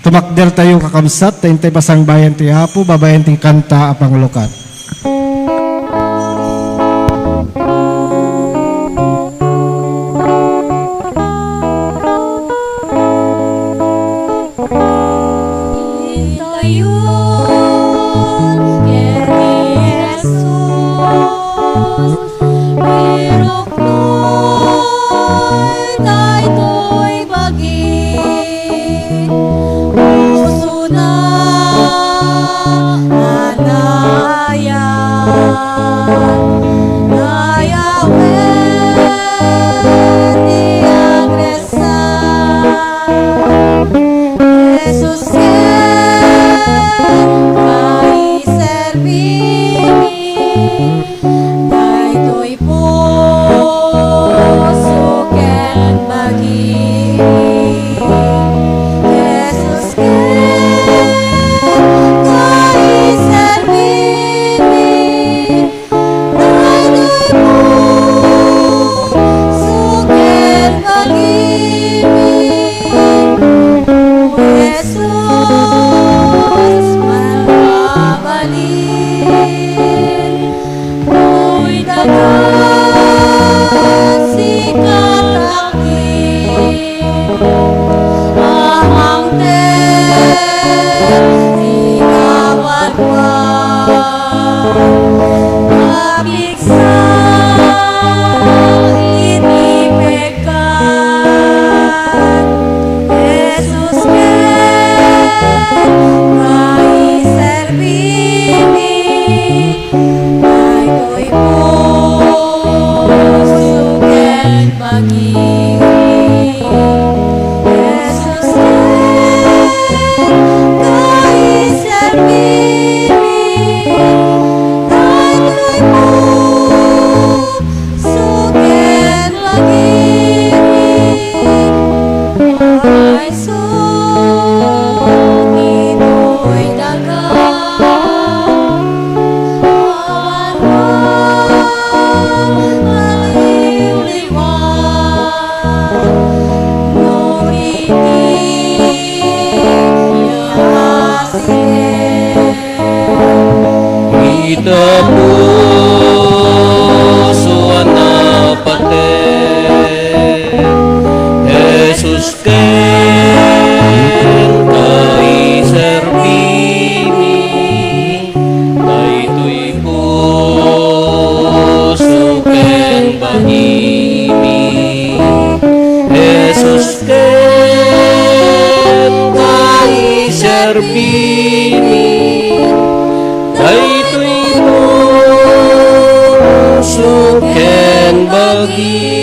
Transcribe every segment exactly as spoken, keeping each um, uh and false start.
Tumakder tayo, kakabsat, ta intay pasangbayan ti Apo, babaen ti kanta a panglukat. Intayon ken ni Jesus, iruknoy daytoy bagi. Pusona a naayat, nayawen ti agres- Jesus ken kaiserbimi, daytoy puso ken bagimi. Jesus ken kaiserbimi, Sa iti pekka, Jesus ken kaiserbimi, daytoy puso ken bagimi. Jesus ken kaiserbimi, daytoy puso ken bagimi. Ay, so, ditoy daga, awan maliwliwa. No iti asingen. Ita puso a napater, Jesus ken kaiserbimi, daytoy puso ken bagimi, Jesus ken kaiserbimi, daytoy puso ken bagimi.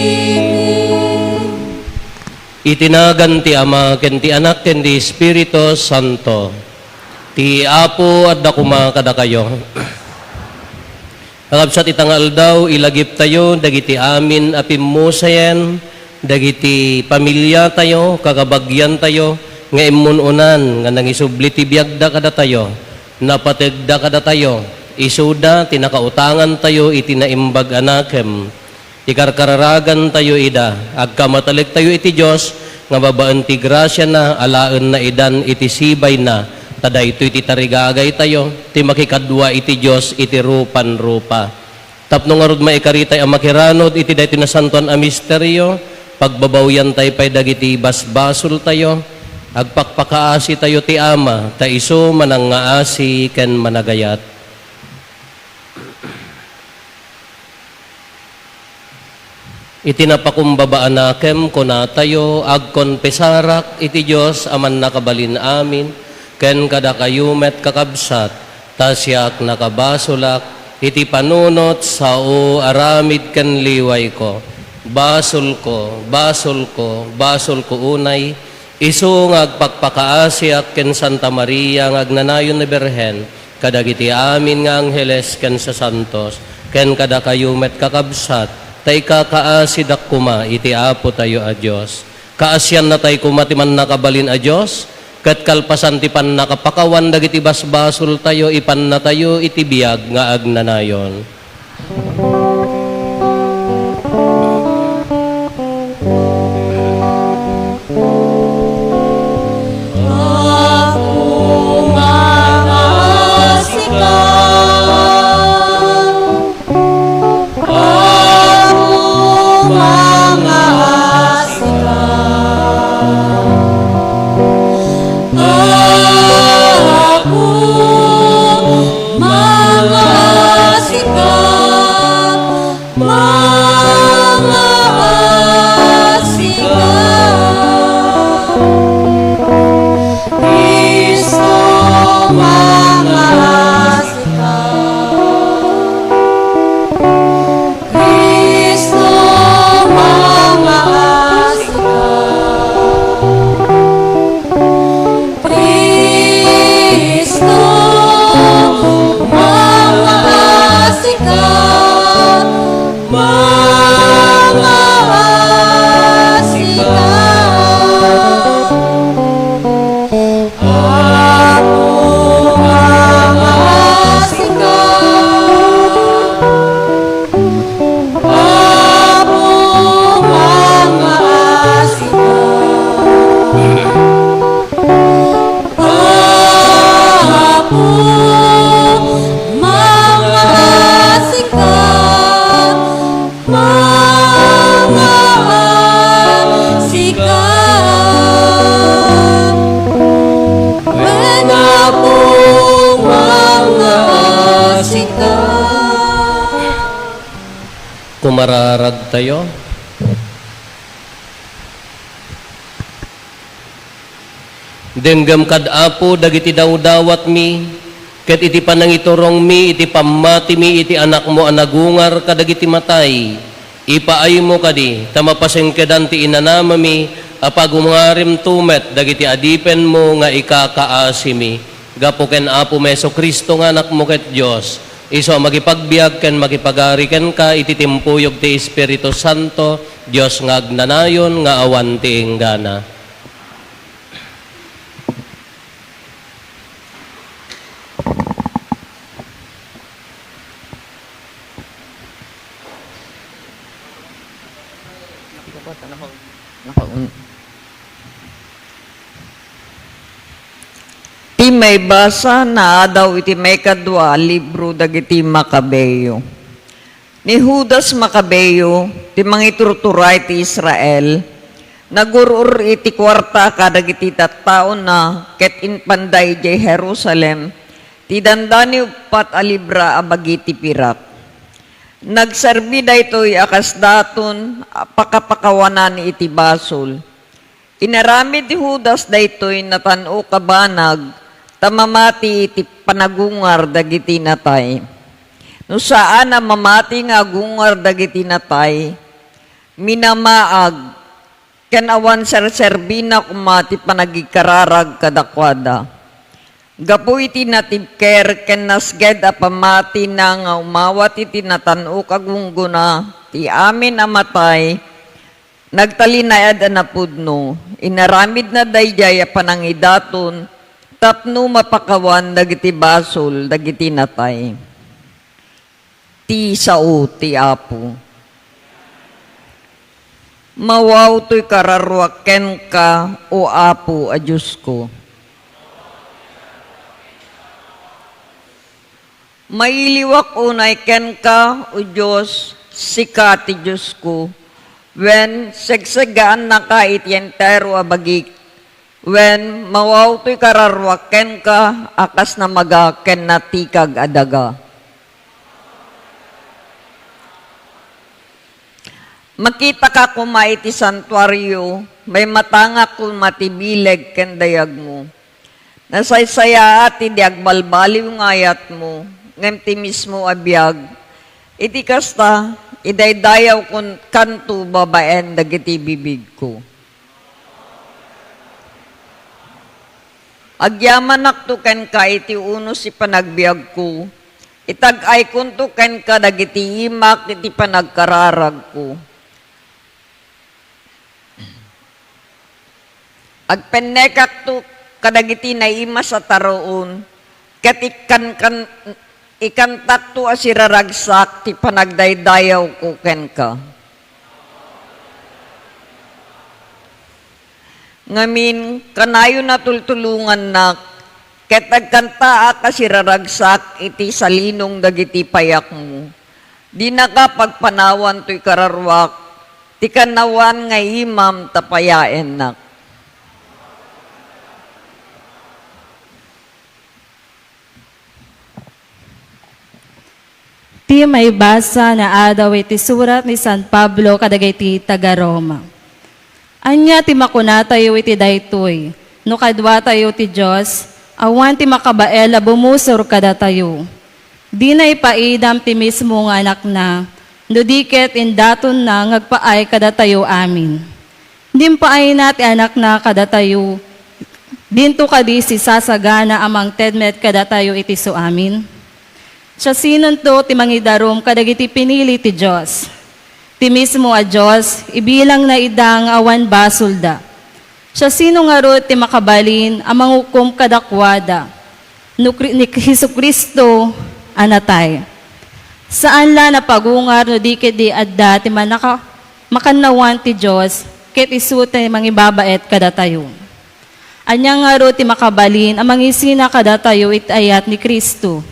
Iti nagan ti Ama, ken ti Anak, ken ti Espiritu Santo. Ti Apo adda koma kadakayo. Kakabsat, ita nga aldaw, ilagiptayo dagiti amin a pimmusayen, dagiti pamiliatayo, kakabagiantayo, nga immun-unan nga nangisubli ti biagda kadatayo, napategda kadatayo, isuda ti nakautangantayo iti naimbag a nakem. Ikarkararagantayo ida, agkamatalektayo iti Dios nga babaen ti grasiana, alaenna idan iti sibayna, ta daytoy ti tarigagaytayo, ti makikadua iti Dios iti rupan-rupa. Tapno ngarud maikaritay a makiranod iti daytoy nasantoan a misterio, pagbabawiantay pay dagiti basbasoltayo, agpakpakaasitayo ti Ama, ta isu manangngaasi ken managayat. Iti napakumbaba a nakem, kunatayo, agkonpesarak iti Dios a mannakabalin amin, ken kadakayo met, kakabsat, ta siak nakabasolak iti panunot, sao, aramid ken liwayko. Basolko, basolko, basolko unay, isu nga agpakpakaasiak ken Santa Maria nga agnanayon a Birhen, kadagiti amin nga angheles ken sasantos, ken kadakayo met, kakabsat, ta ikakaasidak koma iti Apotayo a Dios. Kaasiannatay koma ti mannakabalin a Dios, ket kalpasan ti pannakapakawan dagiti basbasoltayo, ipannatayo iti biag nga agnanayon. Mararagtayo. Denggem kad Apo dagiti dawdawatmi, ket iti panangiturongmi iti pammatimi iti Anakmo a nagungar kadagiti matay, ipaaymo kadi ta mapasengkedan ti inanamami a pagungarimto met dagiti adipenmo nga ikakaasimi. Gapu ken Apomi Jesu-Cristo nga Anakmo ket Dios, isu a makipagbiag ken makipagari kenka iti timpuyog ti Espiritu Santo, Dios nga agnanayon nga awan ti inggana. Ti maibasa naadaw iti maikadua a libro dagiti Makabeo. Ni Judas Makabeo, ti mangiturtura iti Israel, nagur-or iti kuarta kadagiti tattaona ket impanda idiay Jerusalem ti dandani uppat a libra a bagi ti pirak. Nagserbi daytoy a kas daton a pakapakawanan iti basol. Inaramid ni Judas daytoy natan-ok a banag ta mamati iti panagungar dagiti natay. No saan a mamati nga agungar dagiti natay, minamaag ken awan serserbina koma ti panagikkararag kadakuada. Gapu iti natibker ken nasged a pammatina nga umawat iti natan-ok a gunggona ti amin a matay, nagtalinaed a napudno, inaramidna daydiay a panangidaton tapno mapakawan dagiti basol dagiti natay. Ti sao ti Apo. Mawaw toy kararua kenka, O Apo a Diosko. Mailiwak unay kenka, O Dios, sika ti Diosko, wen segseggaannaka iti entero a bagik, wen mawaw toy kararua kenka a kas namaga ken natikag a daga. Makitaka koma iti santuario, maimatangak koma ti bileg ken dayagmo. Nasaysayaat ti di agbalbaliw nga ayatmo, ngem ti mismo a biag, iti kasta, idaydayaw kun-, kanto babaen dagiti bibigko. Agyamanakto kenka iti unos ti panagbiagko, itag-aykonto kenka dagiti imak iti panagkararagko. Agpennekakto kadagiti naimas a taruon, ket ikkankan-, ikkantakto a siraragsak ti panagdaydayawko kenka. Ngamin, kanayon a tultulongannak, ket agkantaak a siraragsak iti salinong dagiti payakmo. Dinaka pagpanawan toy kararuak, ti kannawan nga imam ta payaennak. Ti maibasa naadaw iti surat ni San Pablo kadagiti taga-Roma. Ania ti makunatayo iti daytoy? No kaduatayo ti Dios, awan ti makabael a bumusor kadatayo. Dina ipaidam ti mismo nga Anakna, no di ket indatonna nga agpaay kadatayo amin. Impaayna ti Anakna kadatayo, dinto kadi sisasagana a mangted met kadatayo iti isuamin? Siasinonto ti mangidarum kadagiti pinili ti Dios? Ti mismo a Dios, ibilangna ida nga awan basolda. Siasino ngarud ti makabalin a mangukom kadakuada? No Cri-, ni Jesu-Cristo a natay. Saan la napagungar no di ketdi adda ti manaka-, makannawan ti Dios, ket isu ti mangibabaet kadatayo. Ania ngarud ti makabalin a mangisina kadatayo iti ayat ni Cristo?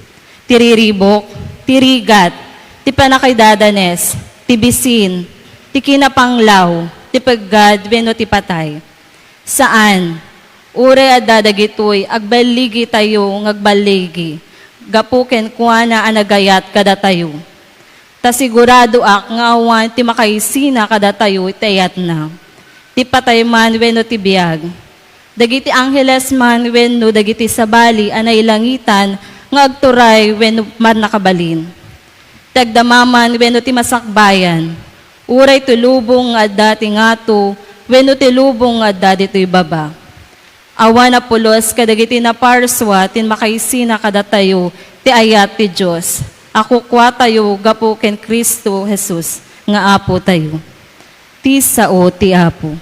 Ti riribuk, ti rigat, ti pannakidadanes, ti bisin, ti kinapanglaw, ti peggad wenno ti patay? Saan. Uray adda dagitoy, agballigitayo nga agballigi gapu kenkuana a nagayat kadatayo. Ta siguradoak nga awan ti makaisina kadatayo iti ayatna, ti patay man wenno ti biag, dagiti angheles man wenno dagiti sabali a nailangitan nga agturay wenno mannakabalin, ti agdama man wenno ti masakbayan, uray ti lubong nga adda ti ngato wenno ti lubong nga adda ditoy baba. Awan a pulos kadagiti naparsua ti makaisina kadatayo ti ayat ti Dios a kukuatayo gapu ken Cristo Jesus nga Apotayo. Ti sao ti Apo.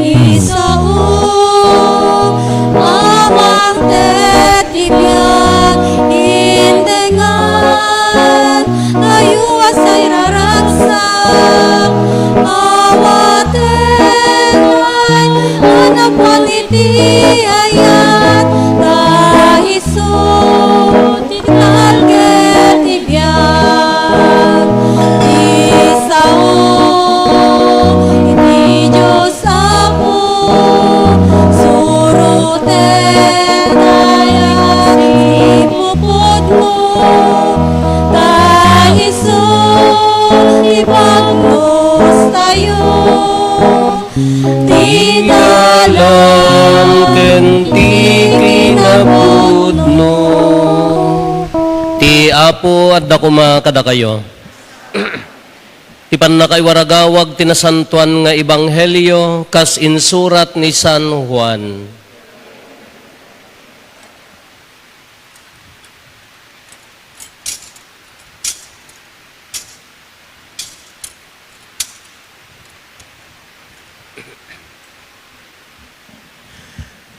Isao a mangted ti biag, intengan tayo a sairaragsak, awaten a napan iti ayat, ta isu ti nalged ti biag. Isao iti Dios Apo, suroten aya ti pupudmo, ta isu ti pagnustayo. Ti dalan ken ti kinapudno. Ti Apo adda koma kadakayo. Ti pannakaiwaragawag ti nasantoan nga ebanghelio kas insurat ni San Juan.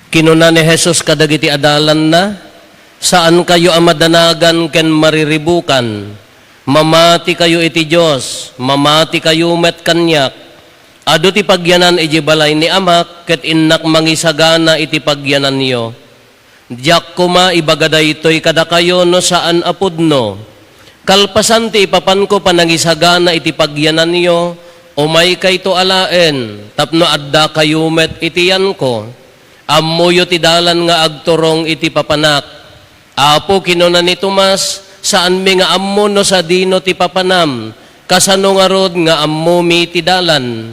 Kinuna ni Jesus kadagiti adalanna, "Saankayo a madanagan ken mariribukan. Mamatikayo iti Dios, mamatikayo met kaniak. Adu ti pagyanan idiay balay ni Amak, ket innak mangisagana iti pagyananyo." Diak koma ibaga daytoy kadakayo no saan a pudno. Kalpasan ti ipapanko panangisagana iti pagyananyo, umaykayto alaen tapno addakayo met iti yanko. Ammoyo ti dalan nga agturong iti Papanak. Apo, kinuna ni Tomas, saanmi nga ammo no sadino ti Papanam. Kasano ngarud nga ammomi ti dalan?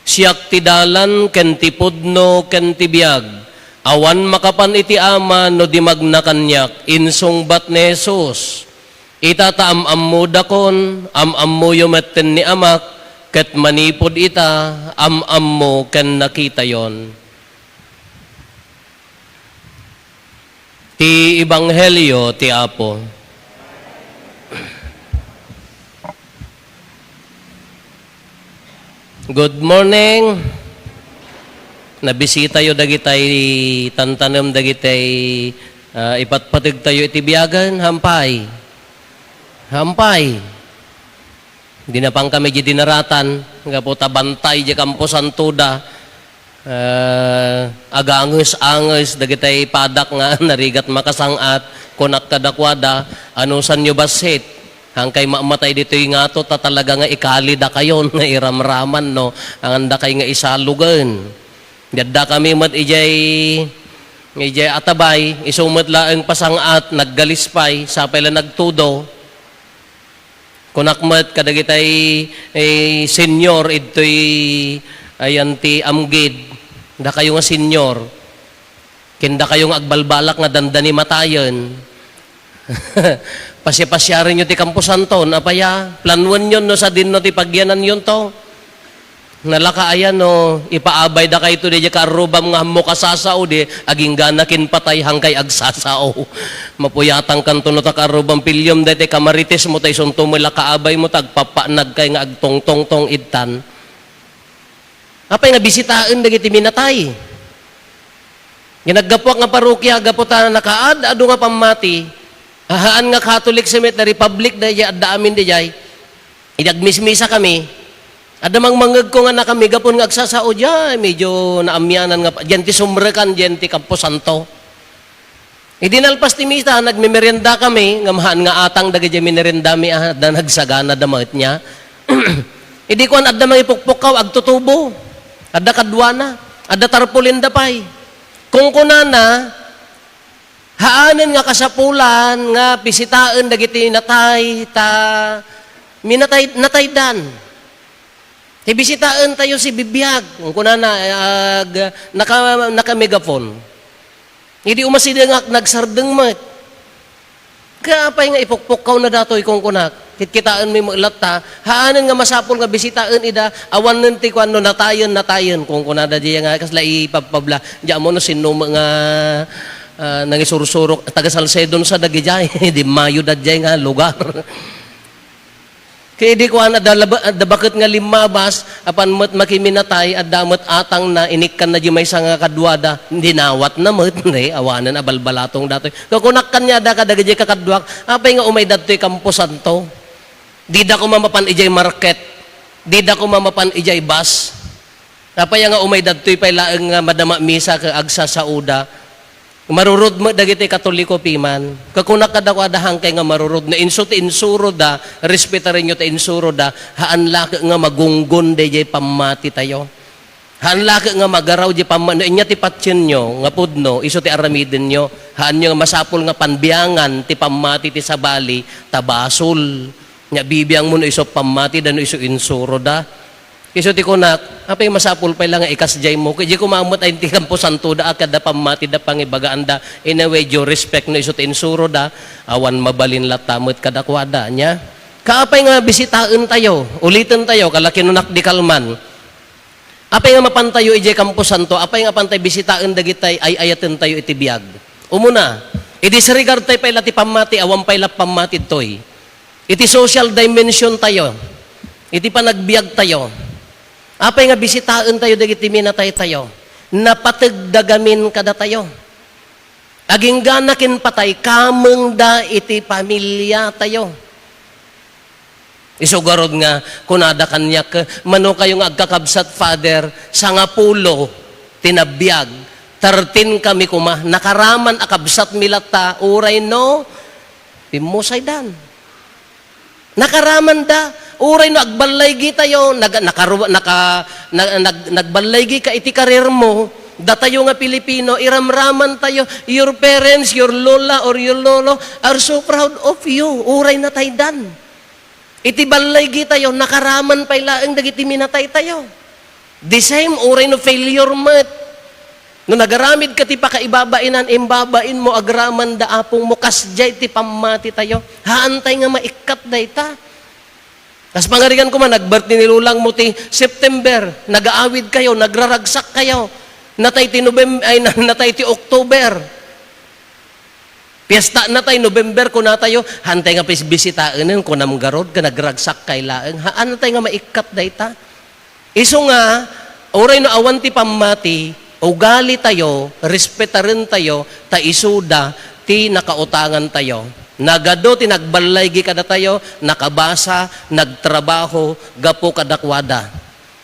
Siak ti dalan ken ti pudno ken ti biag. Awan makapan iti Ama no di magna kaniak, insungbat ni Jesus. Ita ta am-ammodakon, am-ammoyo metten ni Amak, ket manipud ita, am-ammo ken nakitayon. Ti Ebanghelio ti Apo. Good morning. Nabisitayo dagitay tantanem dagitay, ah, ipatpategtayo iti biagen, hampay. Hampay. Dinapan kami di dinaratan, gapu ta bantay di kamposantoda. Ah, aganges-anges dagitay padak nga narigat makasang-at, kunak kadakuada, "Anusanyo bassit? Hankay mamatay ditoy ngato ta talaga nga ikalidakayon nga iramraman, no? Angandakay nga isalugen." Diadda kami met idiay, idiay atabay, isu met laeng pasang-at, naggalispay, sapay la nagtudo. Kunak met kadagitay, eh, senior idtoy ayan ti amgid, dakayo nga senior, ken dakayo nga agbalbalak nga dandani matayen. Pasiapasiarenyo ti kamposanto, apay a? Planuenyon no sadino ti pagyananyonto. Nalaka aya no ipaabay dakayto diay kaarrubam nga ammo kasasao, di aginggana ken patay hankay agsasao. Mapuyatangkanto no ta kaarrubam, piliem daytoy kamarites mo, ta isunto met la kaabay mo, ta agpappaanagkay nga agtongtongtong idtan. Apay nga bisitaen dagiti minatay? Ginaggapuak nga parokia, gapu ta nakaad-adu nga pammati, ahaan nga Catholic cemetery, public daydiay, adda amin daydiay. Idi agmismisa kami, adda mangmangngegko nga nakami, gapu nga agsasao diay, medyo naamianan nga pa-, diyan ti sumrekan, diyan ti kamposanto. Idi nalpas ti misa, nagmemerienda kami, ngem haan nga atang dagiti meriendami, ah, adda nagsagana da met nia. Idi kuan, adda mangipukpukkaw, agtutubo. Adda kaduana. Adda tarpaulin da pay. Kunkunana, haanen nga kasapulan nga bisitaen dagiti natay, ta minatay, nataydan. Ti bisitaentayo ti bibiag. Kunkunana, ag-, naka-, naka-megaphone. Idi umasidengak, nagsardeng met. Kaya apay nga ipukpukkawna datoy, kunkunak. Kitkitaenmi met latta, haanen nga masapul nga bisitaen ida, awanen ti kuan no natayen, natayen. Kunkunada diay nga, kasla ipabpabla. Di ammo no sinno met nga, ah, nangisursurok, taga Salcedo sa dagidiay. Di mayo da diay nga lugar. Ket idi kuan, adda laba-, adda baket nga limmabas, apan met makiminatay, adda met atangna, inikkanna di maysa nga kaduada, dinawatna met, ne, awanen a balbalatung datoy. Kukunak kaniada kadagiti kakaduak, apay nga umay dadtoy Camposanto? Dida koma mapan idiay market, dida koma mapan idiay bus. Apay nga umay dadtoy pay laeng nga madama misa ket agsasaoda? Marurod met dagiti Katoliko piman. Kukunak kadakuada, haankay nga marurod. No inso ti insuroda, respetarenyo ti insuroda, haan la ket nga magunggon daydiay pammatitayo. Haan la ket nga magaraw diay pamma-, no ania ti patienyo nga pudno, isu ti aramidenyo. Haanyo nga masapul nga panbiangan ti pammati ti sabali, ta basol. Nya, bibiangmo no isu pammatida, no isu insuroda. Isu ti kunak, apay masapul pay la nga ikasdiaymo. Ket di kumaammet ay ti kamposantoda a kada pammatida pangibagaanda. In a way, due respect no isu ti insuroda, awan mabalin latta met kadakuada. Nya, kaapay nga bisitaentayo, ulitentayo, kala kinunak di kalman. Apay nga mapantayo idiay kamposanto, apay nga apantay bisitaen dagitay ay-ayatentayo iti biag? Umuna, i-disregard tay pay la ti pammati, awan pay la pammati ditoy. Iti social dimension tayo, iti panagbiag tayo, apay nga bisitaen tayo dagiti minatay tayo, napateg da gamin kadatayo. Aginggana ken patay, kameng da iti pamilya tayo. Isu garud nga kunada kaniak, "Mano kayo nga agkakabsat, Father, sangapulo ti nabiag, thirteen kami koma, nakaraman a kabsatmi latta, uray no, pimmusaydan." Nakaramanda, uray no agballaygi tayo, nag-, nakaru-, naka-, na-, nag-, nagballaygi ka iti karirmo, datayo nga Pilipino, iramraman tayo, your parents, your lola or your lolo are so proud of you, uray nataydan. Iti ballaygi tayo, nakaraman pay laeng dagiti minatay tayo. The same, uray no failure met. No nagaramid ka ti pakaibabainan, imbabain mo, agraman da apong mo, kasdiay ti pammati tayo. Haantay nga maikkat dayta. Kas pangarigan ko man, nag-birthday ni lulang mo ti September, nagaawid kayo, nagraragsak kayo. Natay ti November, ay, na-, natay ti October. Piesta na tay November, kuna tayo, "Hantay nga pis-, bisitaen, kunam garud, nga nagragsak kay laeng." Haantay nga maikkat dayta. Isu nga, uray no awan ti pammati, ugali tayo, respetaren tayo, ta isuda ti nakautangan tayo. Nagadu ti nagballaygi kadatayo, nakabasa, nagtrabaho, gapu kadakuada.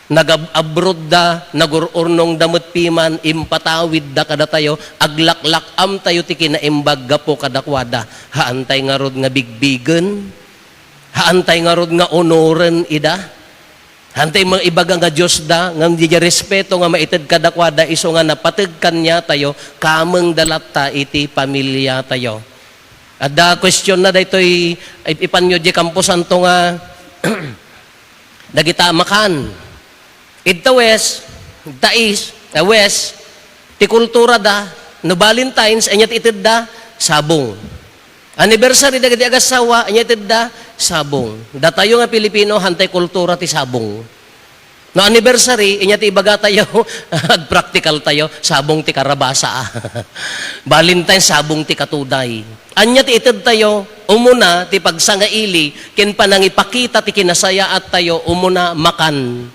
Nagab-, abroad da, nagur-urnong da met piman, impatawid da kadatayo, aglaklak-am tayo ti kinaimbag gapu kadakuada. Haantay ngarud nga bigbigen? Haantay ngarud nga onoren ida? Haantay nga ibaga nga Dios da, ngem diay respeto nga maited kadakuada, isu nga napateg kaniatayo, kameng da latta iti pamiliatayo. Adda question na daytoy, ip-, ipanyo diay kamposanto nga dagita makan. Idta West, idta East, ah, West, ti kultura da, no Valentine's, ania ti ited da? Sabong. Anniversary dagiti agassawa, ania ited da? Sabong. Datayo nga Pilipino, hantay kultura ti sabong. No anniversary, ania ti ibaga tayo? Agpraktikal tayo, sabong ti karabasa. Valentine, sabong ti katuday. Ania ti ited tayo? Umuna, ti pagsangaili, ken panangipakita ti kinasayaat tayo, umuna, makan.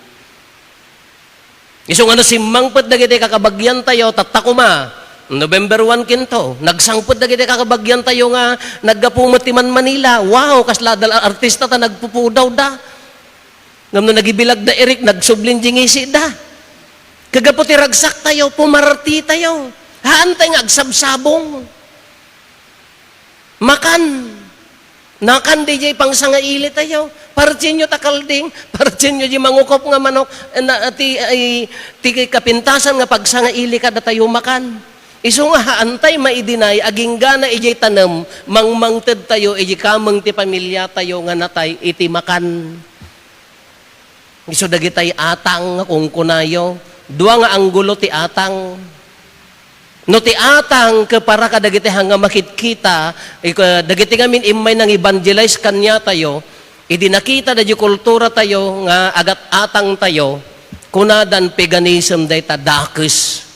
Isu nga no simmangpet dagiti kakabagian tayo, tatta koma, November one kinto, nagsangpet dagiti kakabagian tayo nga naggapu met ti Man Manila. Wow, kasla adda la artista ta nagpupudaw da. Ngem no nagibilag da Eric, nagsublin di ngisi da. Kagapu ti ragsak tayo, pumarti tayo. Haantay nga agsabsabong. Makan. Nakan diay pangsangaili tayo. Partienyo ta kalding, partienyo diay mangukop nga manok, na, ti, ay, ti kapintasan nga pagsangaili kadatayo makan. Isu nga haantay maidinay, aginggana idiay tanem, mangmangted tayo, idiay kameng ti pamilya tayo nga natay iti makan. Isu dagitay atang nga kunkunayo, dua nga anggulo ti atang. No ti atang ket para kadagiti haan nga makitkita, ika-, dagiti ngamin immay nang-evangelize kaniatayo, idi nakita da di kultura tayo nga agat-atang tayo, kunadan paganism dayta, dakes.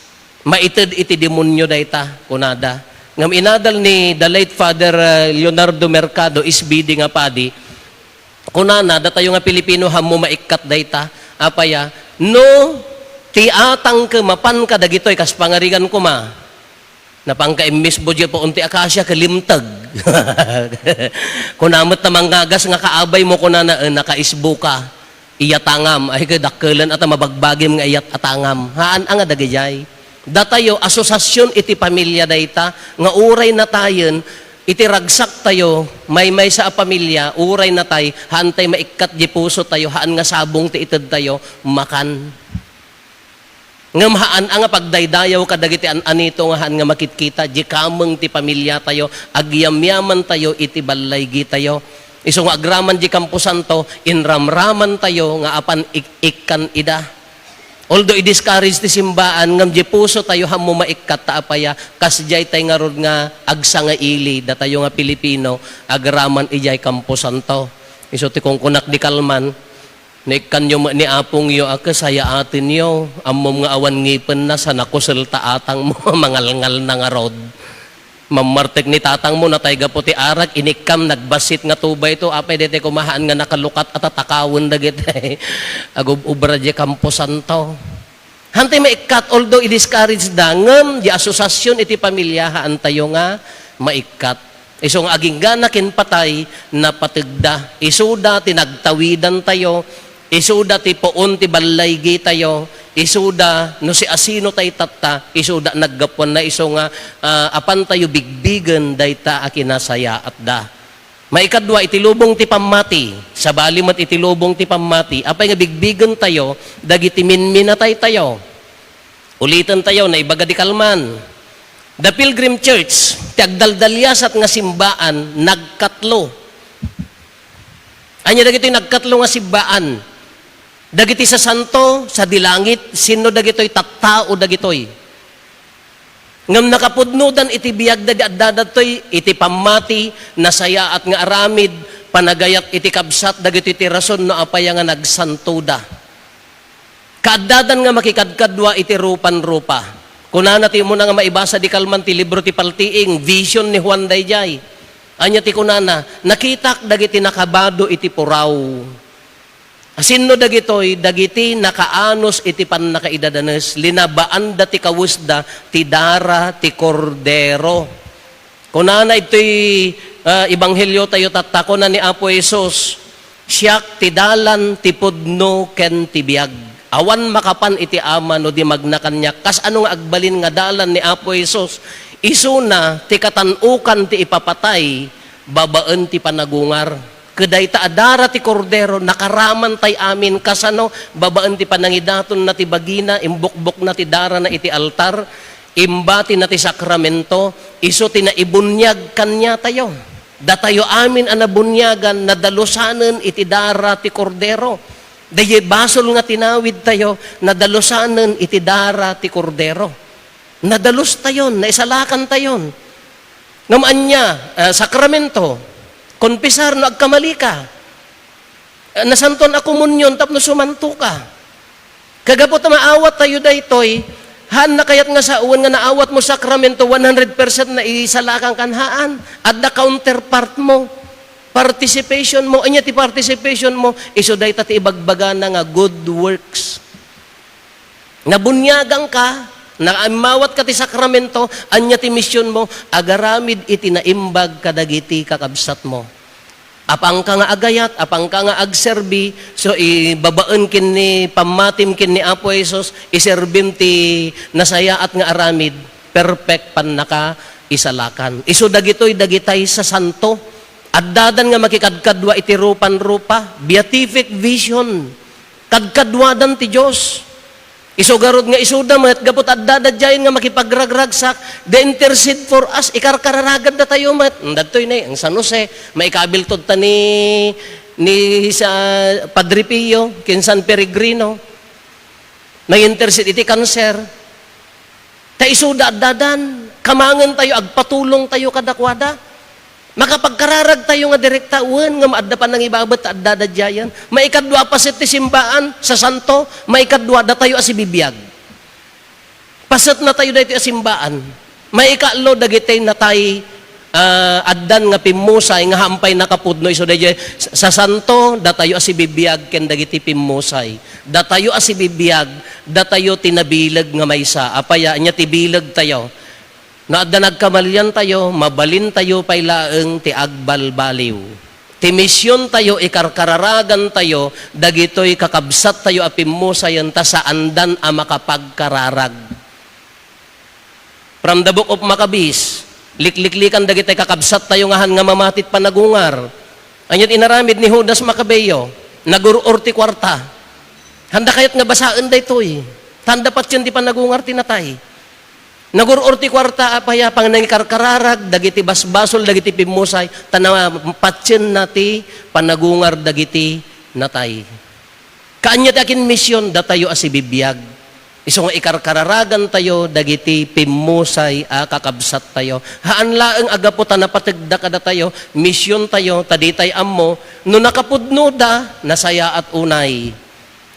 Maited iti demonio dayta, kunada. Ngem inadal ni the late Father, uh, Leonardo Mercado, S B D nga padi, kunana, datayo nga Pilipino, haanmo maikkat dayta. Apay a, no ti atang ket mapan kadagitoy, kas pangarigan koma, napanka immisbo diay puon ti akasia ket limteg. Kuna met ta mangngagas nga kaabaymo, kunana, "Eh, nakaisbo ka. Iyatangam." Ay, ket dakkelen a ta mabagbagim nga iyat-atangam. Haan a nga dagidiay. Datayo, asosasion iti pamilya dayta, nga uray natayen, iti ragsak tayo, maymaysa a pamilya, uray natay, haantay maikkat di puso tayo, haan nga sabong ti ited tayo, makan. Ngem haan a nga pagdaydayaw kadagiti an-anito nga haan nga makitkita, di kameng ti pamilya tayo, agyamyaman tayo iti ballaygi tayo. Isu nga agraman di Kamposanto, inramraman tayo nga apan ik-, ikkan ida. Although i-discourage ti simbaan, ngem di puso tayo, haanmo maikkat ta apay a, kasdiay tay ngarud nga agsangaili, datayo nga Pilipino, agraman idiay Kamposanto. Isu ti kunkunak di kalman, naikkanyo met ni apongyo a ket sayaatenyo, ammom nga awan ngipenna, sa nakusel ta atangmo, mangalngal na ngarud. Mammartek ni tatangmo, natay gapu ti arak, inikkam, nagbassit nga tubayto, apay daytoy koma haan nga nakalukat a tatakawen dagiti agub-ubra di Kamposanto. Hantay maikkat, although i-discourage da, ngem di asosasion iti pamilya, haantayo nga maikkat. Isu nga aginggana ken patay, napategda. Isuda ti nagtawidantayo, isuda ti puon ti ballaygi tayo, isuda no siasino tay tatta, isuda naggapuanna isu nga, ah, apan tayo bigbigen dayta a kinasayaatda. Maikadua, iti lubong ti pammati, sabali met iti lubong ti pammati, apay nga bigbigen tayo dagiti minminatay tayo? Uliten tayo, naibaga di kalman. The Pilgrim Church, ti agdaldaliasat nga simbaan, nagkatlo. Ania dagitoy nagkatlo nga simbaan? Dagiti sasanto sadi langit, sinno dagitoy? Tattao dagitoy. Ngem nakapudnodan iti biagda di adda dagitoy iti pammati, nasayaat nga aramid, panagayat iti kabsat, dagitoy ti rason no apay nga nagsantoda. Kaaddadan nga makikadkadua iti rupan-rupa. Kunana ti umuna nga maibasa di kalman ti libro ti Paltiing, vision ni Juan daydiay. Ania ti kunana? Nakitak dagiti nakabado iti puraw. Sinno dagitoy? Dagiti nakaanus iti pannakaidadanes, linabaanda ti kawesda ti dara ti Kordero. Kunana itoy, ah, ebanghelio tayo tatta, kuna ni Apo Jesus, "Siak ti dalan, ti pudno, ken ti biag. Awan makapan iti Ama no di magna kaniak." Kasano nga agbalin nga dalan ni Apo Jesus? Isuna ti katan-okan ti ipapatay babaen ti panagungar. Ket dayta a dara ti Kordero, nakaramantay amin. Kasano? Babaen ti panangidaton na ti bagina, imbukbok na ti dara na iti altar, imbati na ti sakramento, isu ti naibuniag kaniatayo. Datayo amin a nabuniagan, nadalusanen iti dara ti Kordero. Daydiay basol nga tinawid tayo, nadalusanen iti dara ti Kordero. Nadalus tayon, naisalakan tayon. Ngem ania, ah, sakramento, konfesar no agkamali ka. Ah, nasantuan a komunion tapno sumanto ka. Kagapu ta maawat tayo daytoy, haan na kayat nga sawen nga naawat mo sakramento, one hundred percent na isalakan kan haan. Adda counterpart mo. Participation mo. Ania ti participation mo? Isu dayta ti ibagbagana nga good works. Nabuniagan ka, naimmawat ka ti sakramento, ania ti mision mo? Agaramid iti naimbag kadagiti kakabsat mo. Apanka nga agayat, apanka nga agserbi, so, i-, babaen ken ni pammatim ken ni Apo Jesus, iserbim ti nasayaat nga aramid, perfect pannaka isalakan. Isu dagitoy dagitay sasanto. Addadan nga makikadkadua iti rupan-rupa, beatific vision. Kadkaduadan ti Dios. Isu garud nga isuda met, gapu ta addada diayen nga makipagragragsak, they intercede for us, ikarkararaganda tayo met. Dadtoy ne, ang San Jose, maikabiltod ta ni, ni sa Padre Pio, ken San Peregrino. Nag-intercede iti kanser. Ta isuda addadan, kamangen tayo, agpatulong tayo kadakuada. Makapagkararag tayo nga direkta, wen nga maadda panangibabet ta addada diayen. Maikadua, paset ti simbaan, sasanto, maikadua, datayo a sibibiag. Paset na tayo daytoy a simbaan. Maikatlo, dagiti natay, ah, addan nga pimmusay nga hampay nakapudno isu daydiay sasanto, datayo a sibibiag ken dagiti pimmusay. Datayo a sibibiag, datayo ti nabileg nga maysa. Apay a, ania ti bileg tayo? No adda nagkamalian tayo, mabalin tayo pay laeng ti agbalbaliw. Ti mision tayo, ikarkararagan tayo, dagitoy kakabsat tayo a pimmusayen ta saandan a makapagkararag. From the book of Maccabees, likliklikan dagiti kakabsat tayo nga han nga mamati ti panagungar. Ania ti inaramid ni Judas Macabeo? Nagur-or ti kuarta. Handa kayat nga basaen daytoy. Tanda patien ti panagungar ti natay. Nagur-or ti kuarta, apay a panangikarkararag dagiti basbasol dagiti pimmusay, ta na-, patienna ti panagungar dagiti natay. Kaanya ti akin mision, datayo a sibibiag. Isu nga ikarkararagan tayo dagiti pimmusay a kakabsat tayo. Haan laeng a gapu ta napategda kadatayo, mision tayo, ta ditay ammo, no nakapudnoda, nasayaat unay.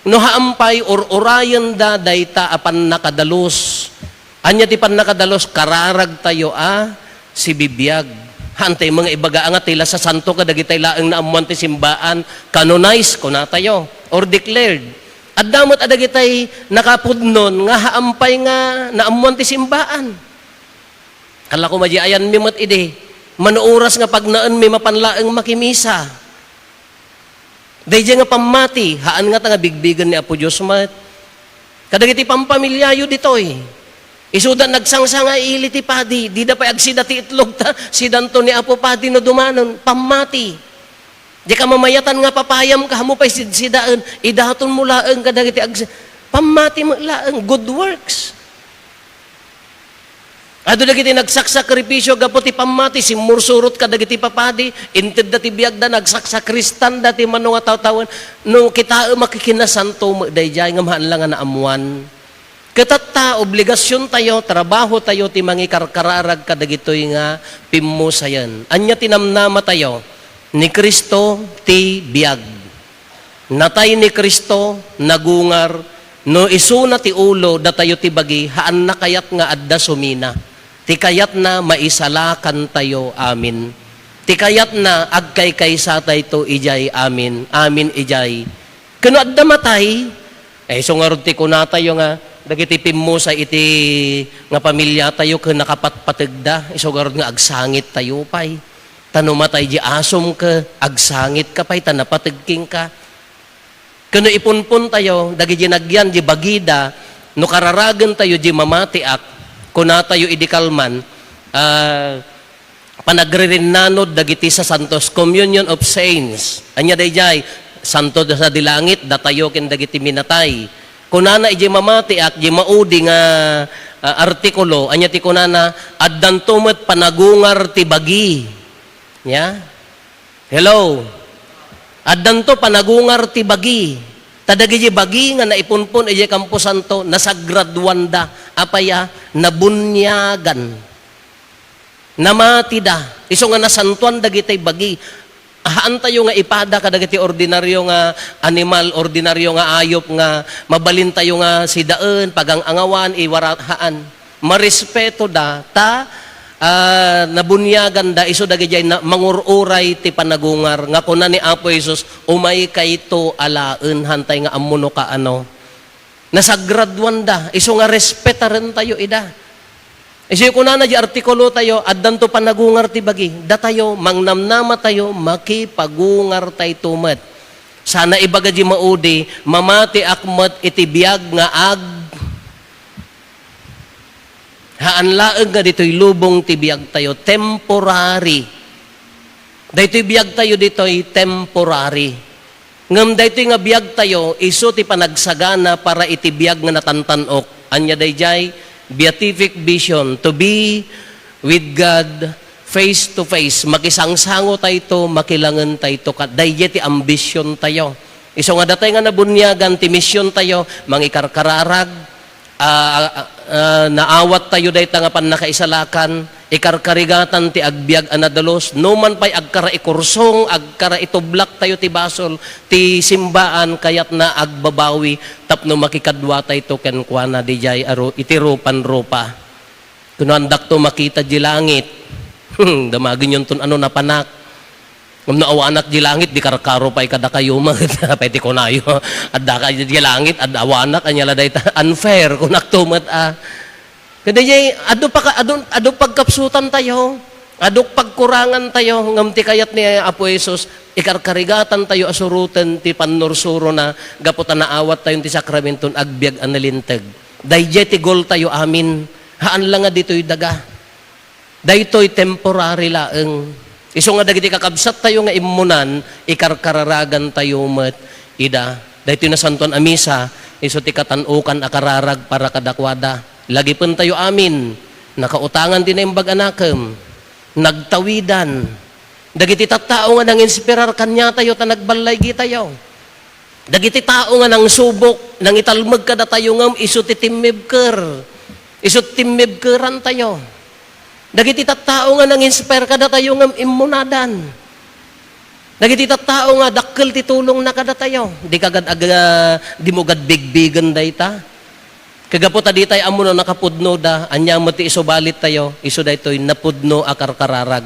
No haan pay, ur-urayenda dayta a pannakadalus. Ania ti pannakadalus? Kararag tayo a sibibiag. Haantay nga ibaga nga ti la sasanto kadagitay laeng naammoan ti simbaan, canonized, kunatayo, or declared. Adda met a dagitay nakapudnon nga haan pay nga naammoan ti simbaan. Kala ko madi ayanmi met idi, mano oras nga pagnaenmi mapan laeng makimisa. Daydiay nga pammati, haan ngata nga bigbigen ni Apo Dios met. Kadagiti pampamiliayo ditoy, isuda nagsangsanga ili ti padi, dida pay agsida ti itlog ta sidanto ni Apo Padi no dumanon, pammati. Di ka mamayatan nga papayam ka, ammo pay sidsidaen, idatonmo laeng kadagiti agsi-, pammati met laeng, good works. Adu dagiti nagsaksakripisio gapu ti pammati, simmursurot kadagiti papadi, intedda ti biagda, nagsaksakristanda ti mano nga tawtawen. No kitaem a kikinasanto met daydiay ngem haan la nga naammoan. Ket tatta, obligasiontayo, trabahotayo ti mangikarkararag kadagitoy nga pimmusayen. Ania ti namnamatayo? Ni Cristo ti biag. Natay ni Cristo, nagungar, no isuna ti ulo, datayo ti bagi, haanna kayat nga adda sumina. Ti kayatna, maisalakantayo amin. Ti kayatna, agkaykaysatayto idiay amin, amin idiay. Ken no adda matay, eh, isu ngarud ti kunatayo nga, dagiti pimmusay iti nga pamiliatayo ken nakapatpategda, isu ngarud nga agsangittayo pay. Ta no matay di asom ket agsangitka pay ta napateg kenka. Ken no ipunpontayo dagiti nagyan di bagida, no kararagentayo di mamatiak, kunatayo idi kalman, ah, panagririnnanod dagiti sasantos, communion of saints. Ania daydiay? Santo sadi langit, datayo ken dagiti minatay. Kunana idiay mamatiak, di maudi nga, ah, artikulo, ania ti kunana? Addanto met panagungar ti bagi. Ya? Hello? Addanto panagungar ti bagi. Ta dagiti bagi nga naipunpon idiay kamposanto, nasagraduanda. Apay a? Nabuniagan. Namatida. Isu nga nasantoan dagiti bagi. Haantayo nga ipada kadagiti ordinaryo nga animal, ordinaryo nga ayop nga mabalintayo nga sidaen, pagang-angawan, iwara-, haan. Marespetoda, ta, ah, nabuniaganda isu dagidiay na-, mangur-uray ti panagungar nga kuna ni Apo Jesus, "Umaykayto alaen, haantay nga ammo no kaano." Nasagraduanda, isu nga respetarentayo ida. Isu kunana di artikulotayo, addanto panagungar ti bagi. Datayo, mangnamnamatayo, makipagungartayto met. Sana ibaga di maudi, mamatiak met iti biag nga ag-, haan laeng nga ditoy lubong ti biagtayo, temporary. Daytoy biagtayo ditoy temporary. Ngem daytoy nga biagtayo, isu ti panagsagana para iti biag nga natantan-ok. Ania daydiay? Beatific vision, to be with God face to face. Makisangsangotayto, makilangentayto kat-, daydiay ti ambisiontayo. Isu nga datay nga nabuniagan ti misiontayo, mangikarkararag, ah, ah, ah, naawattayo dayta nga pannakaisalakan, ikarkarigatan ti agbiag a nadalus, numan pay agkaraikursong, agkaraitublaktayo ti basol, ti simbaan kayatna agbabawi tapno makikaduatayto kenkuana didiay a ru-, iti rupan-rupa. Kuno, andakto makita di langit. Damagenyon ton ano napanak. Ngem no awanak di langit, di karkaro pay kadakayo met. Apay ti kunayo? Addaka di langit, ad-, awanak, ania la dayta? Unfair, kunakto met a. Kadaydiay, adu paka-, adu, adu pagkapsutantayo, adu pagkurangantayo, ngem ti kayat ni Apo Jesus, ikarkarigatantayo a suroten ti pannursurona gapu ta naawattayon ti sakramenton agbiag a nalinteg. Daydiay ti goaltayo amin, haan la nga ditoy daga. Daytoy temporary laeng. Isu nga dagiti kakabsattayo nga immunan, ikarkararagantayo met ida. Daytoy Nasantoan a Misa, isu ti katan-okan a kararag para kadakuada. Lagipentayo amin, nakautangan ti Naimbag a Nakem, nagtawidan. Dagiti tattao nga nanginspirar kaniatayo ta nagballaygitayo. Dagiti tao nga nangsubok, nangitalmeg kadatayo ngem isu ti timmibker. Isu ti timmibkerantayo. Dagiti tattao nga nanginspire kadatayo ngem immunadan. Dagiti tattao nga dakkel ti tulongna kadatayo. Di kagad ag-, ah, di mo gad bigbigen dayta. Kagapu ta ditay ammo no nakapudnoda, ania met ti isubalittayo, isu daytoy napudno a karkararag,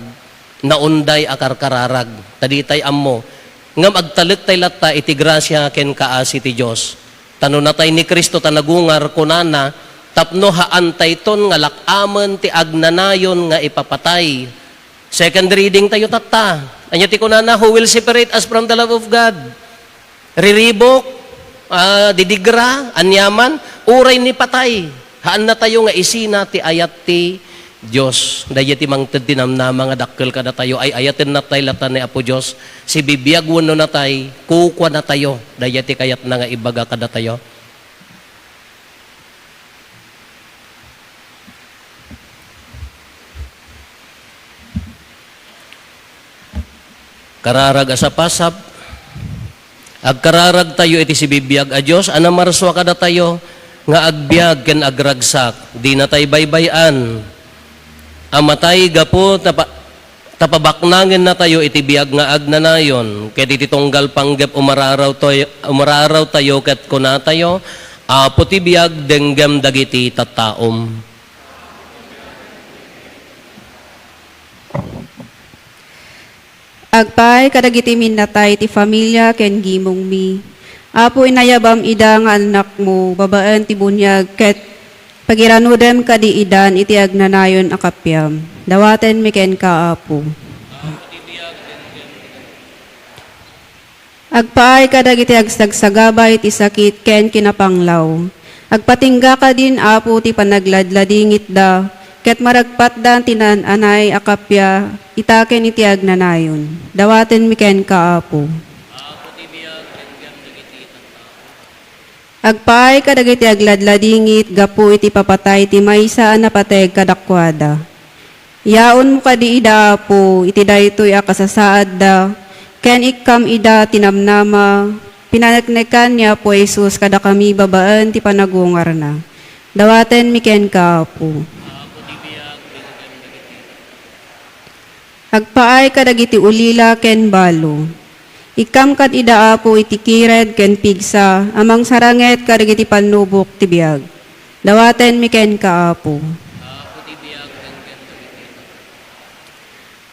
naunday a karkararag. Ta ditay ammo, ngem agtalektay latta iti grasia ken kaasi ti Dios. Ta no natay ni Cristo ta nagungar, kunana, tapno haantayton nga lak-amen ti agnanayon nga ipapatay. Second reading tayo tatta. Ania ti kunana? "Who will separate us from the love of God?" Riribuk, ah, didigra, aniaman, uray ni patay. Haannatayo nga isina ti ayat ti Dios. Daydiay ti mangted ti namnama nga dakkel kadatayo, ay-ayaten natay latta ni Apo Dios. Sibibiag wenno natay, kukuanatayo. Daydiay ti kayatna nga ibaga kadatayo. Kararag a sapasap, agkararagtayo iti sibibiag a Dios a namarsua kadatayo nga agbiag ken agragsak, dinatay baybay-an a matay gapu ta pa-, ta pabaknangennatayo iti biag nga agnanayon, ket iti tunggal panggep umararawtoy-, umararawtayo ket kunatayo, "Apo ti biag, denggem dagiti tattaom." Agpaay kadagiti minnatay ti familia ken gimongmi. Apo, inayabam ida nga annakmo babaen ti buniag ket pagiranudem kadi idan iti agnanayon a kappiam. Dawatenmi kenka, Apo. Agpaay kadagiti agsagsagaba iti sakit ken kinapanglaw. Agpatingga kadin, Apo, ti panagladladingitda, ket maragpatdan ti naan-anay a kappia ita ken iti agnanayon. Dawatenmi kenka, Apo. Agpaay kadagiti agladladingit gapu iti papatay ti maysa a napateg kadakuada. Yaonmo kadi ida, Apo, iti daytoy a kasasaadda, ken ikkam ida ti namnama, pinaneknekan ni Apo Jesus kadakami babaen ti panagungarna. Dawatenmi kenka, Apo. Agpaay kadagiti ulila ken balo. Ikkam kad ida, Apo, iti kired ken pigsa a mangsaranget kadagiti pannubok ti biag. Dawatenmi kenka, Apo.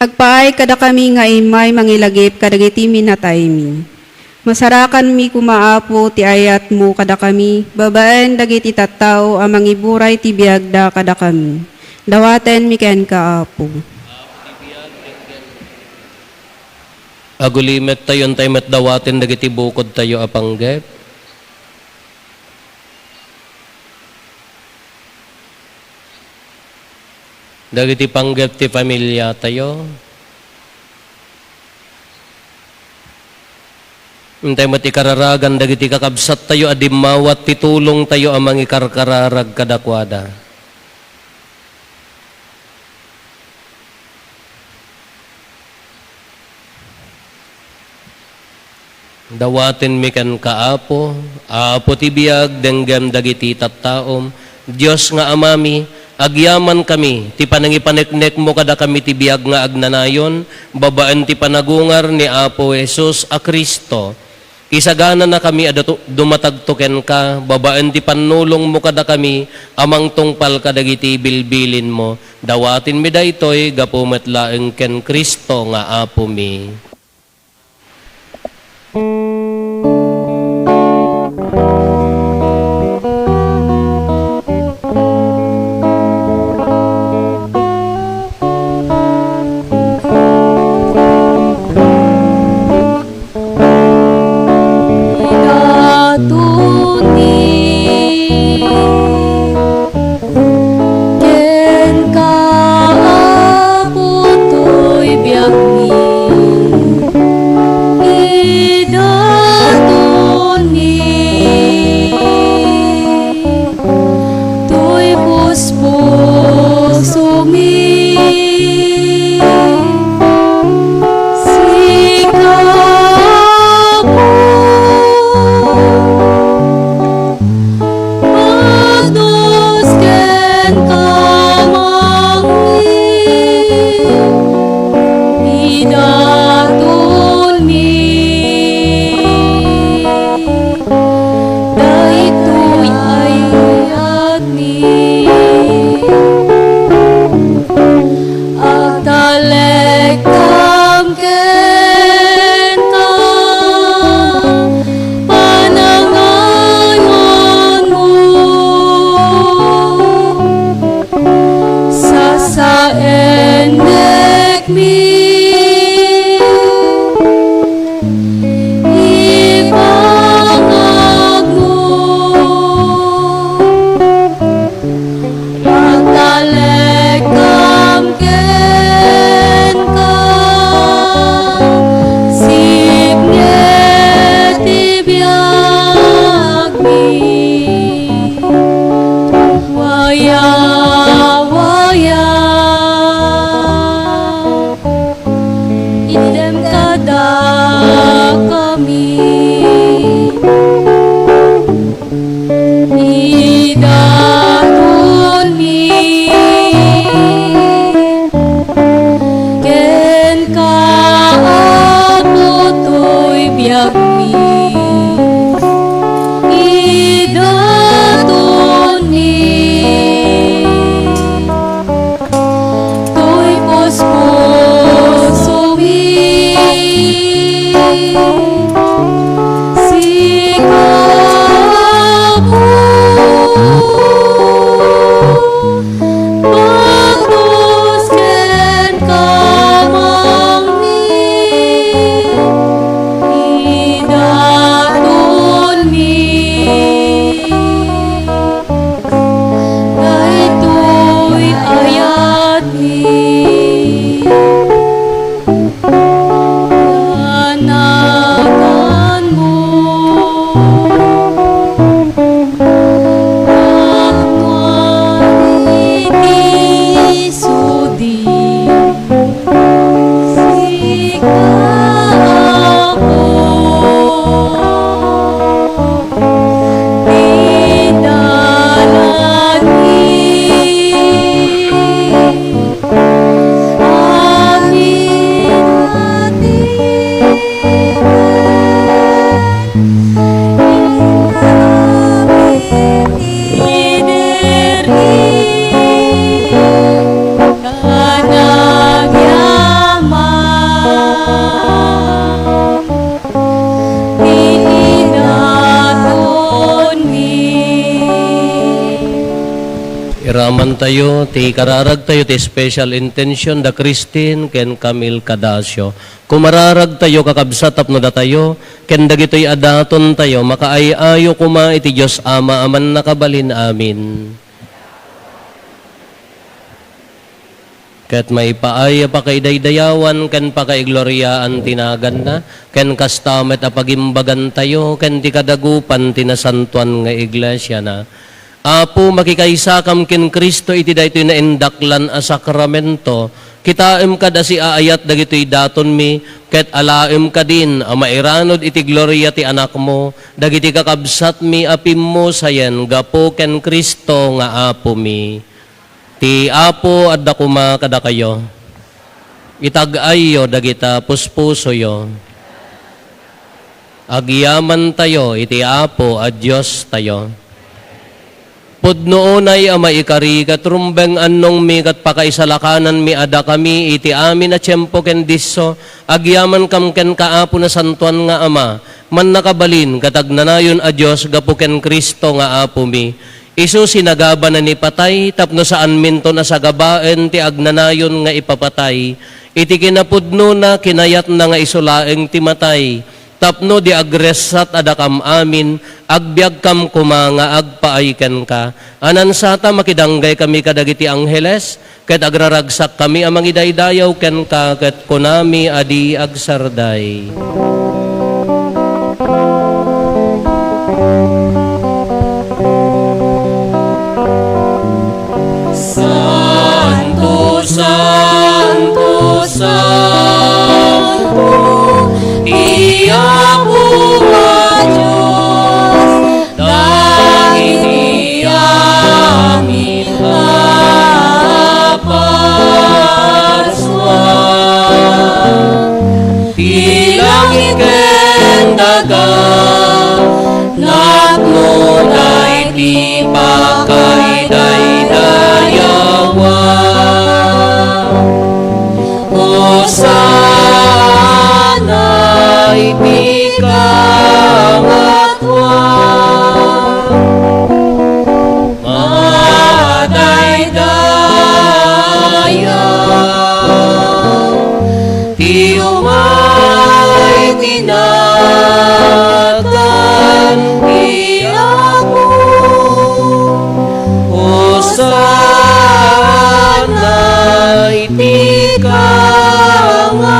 Agpaay kadakami nga immay mangilagip kadagiti minataymi. Masarakanmi koma, Apo, ti ayatmo kadakami babaen dagiti tattao a mangiburay ti biagda kadakami. Dawatenmi kenka, Apo. Agulimettayon tay met dawaten dagiti bukodtayo a panggep. Dagiti panggep ti familiatayo. Intay met ikararagan dagiti kakabsattayo a dimmawat ti tulongtayo a mangikarkararag kadakuada. Dawatenmi kenka, Apo, Apo ti biag, denggem dagiti tattaom, Dios nga Amami, agyamankami ti panangipaneknekmo kadakami ti biag nga agnanayon, babaen ti panagungar ni Apo Jesus a Cristo. Isagananakami a datu-, dumatagto kenka, babaen ti pannulongmo kadakami a mangtungpal kadagiti bilbilinmo. Dawatenmi daytoy gapu met laeng ken Cristo nga Apomi. Idatoni kenka, Apo, toy biagmi. Idatoni toy puspusomi. Sika, Apo, padus ken kamangmi, idatonmi daytoy ayatmi. Agtalekam kenka, panangaywanmo, sasaendekmi. Ipangagmo, agtalekam kenka, sipnget ti biagmi. Waya, waya. Item kadakami. Idatonmi kenka, Apo, toy biagmi. Idatonmi toy puspusomi. Sika, Apo, padus ken kamangmi, idatonmi daytoy ayatmi. Naganmo, Ama iti sudi. Sika, Apo, ti dalani. Amin a ti Iramantayo ti kararagtayo ti special intention da Christine ken Camille Cadacio. Kumararagtayo, kakabsat, tapno datayo ken dagitoy a datontayo makaay-ayo koma iti Dios Ama a Mannakabalin. Amin. Ket maipaay a pakaidaydayawan ken pakaigloriaan ti naganna, ken kasta met a pagimbagantayo ken ti kadagupan ti nasantoan nga iglesiana. Apo, makikaysakam ken Cristo iti daytoy naindaklan a sakramento. Kitaem kad a siaayat dagitoy datonmi, ket alaem kadin a mairanod iti gloria ti Anakmo dagiti kakabsatmi a pimmusayen gapu ken Cristo nga Apomi. Ti Apo adda koma kadakayo. Itag-ayyo dagita puspusoyo. Agyamantayo iti Apo a Diostayo. Pudno unay a maikari ket rumbeng annongmi ket pakaisalakananmi a dakami iti amin a tiempo ken disso, agyamankam kenka, Apo Nasantoan nga Ama, mannakabalin ket agnanayon a Dios gapu ken Cristo nga Apomi. Isu sinagabana ni patay tapno saanminto a sagabaen ti agnanayon nga ipapatay. Iti kinapudnona, kinayatna nga isu laeng ti matay. Tapno di agressat a dakam amin, agbiagkam koma nga agpaay kenka. Anansata, makidanggay kami kadagiti angheles, ket agraragsak kami a mangidaydayaw kenka, ket kunami a di agsarday. Santo, santo, santo, ti Apo a Dios, dagiti amin a parsua. Ti langit ken daga, napnoda iti pakaidaydayawam. Hosanna iti kangatoan. Madaydayaw ti umay ti nagan ti Apo. Hosanna iti kangatoan.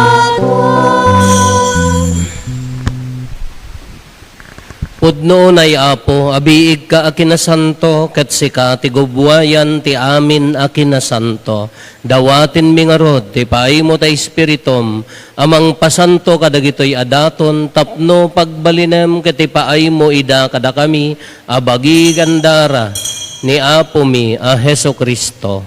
Pudno unay, Apo, a biigka a kinasanto, ket sika ti gubbuayan ti amin a kinasanto. Dawatenmi ngarud ti paaymo ta Espiritum a mangpasanto kadagitoy a daton tapno pagbalinem ket ipaaymo ida kadakami a bagi ken dara ni Apomi a Jesu-Cristo.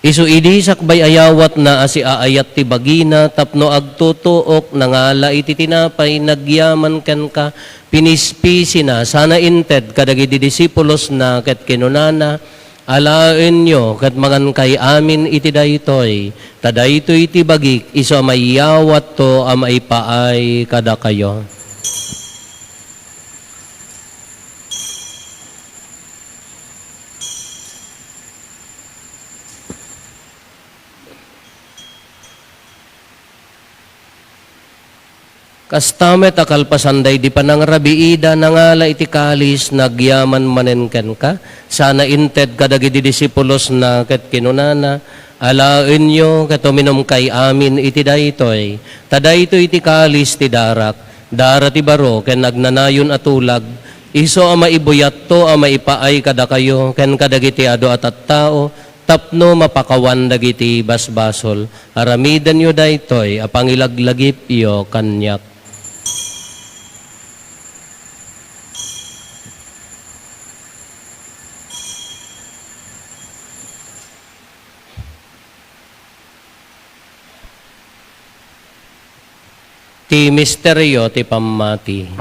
Isu idi sakbay ayawatna a siaayat ti bagina tapno agtutuok, nangala iti tinapay, nagyaman kenka, pinispisina, sana inted kadagiti disipulosna ket kinunana, "Alaenyo ket mangankay amin iti daytoy, ta daytoy ti bagik isu a maiyawatto a maipaay kadakayo." Kasta met a kalpasan daydi panangrabiida, nangala iti kalis, nagyaman manen kenka, sana inted kadagiti disipulosna ket kinunana, "Alaenyo ket uminumkay amin iti daytoy, ta daytoy ti kalis ti darak, dara ti baro ken agnanayon a tulag, isu a maibuyatto a maipaay kadakayo ken kadagiti adu a tattao, tapno mapakawan dagiti basbasol. Aramidenyo daytoy a pangilaglagipyo kaniak." Ti misterio ti pammati.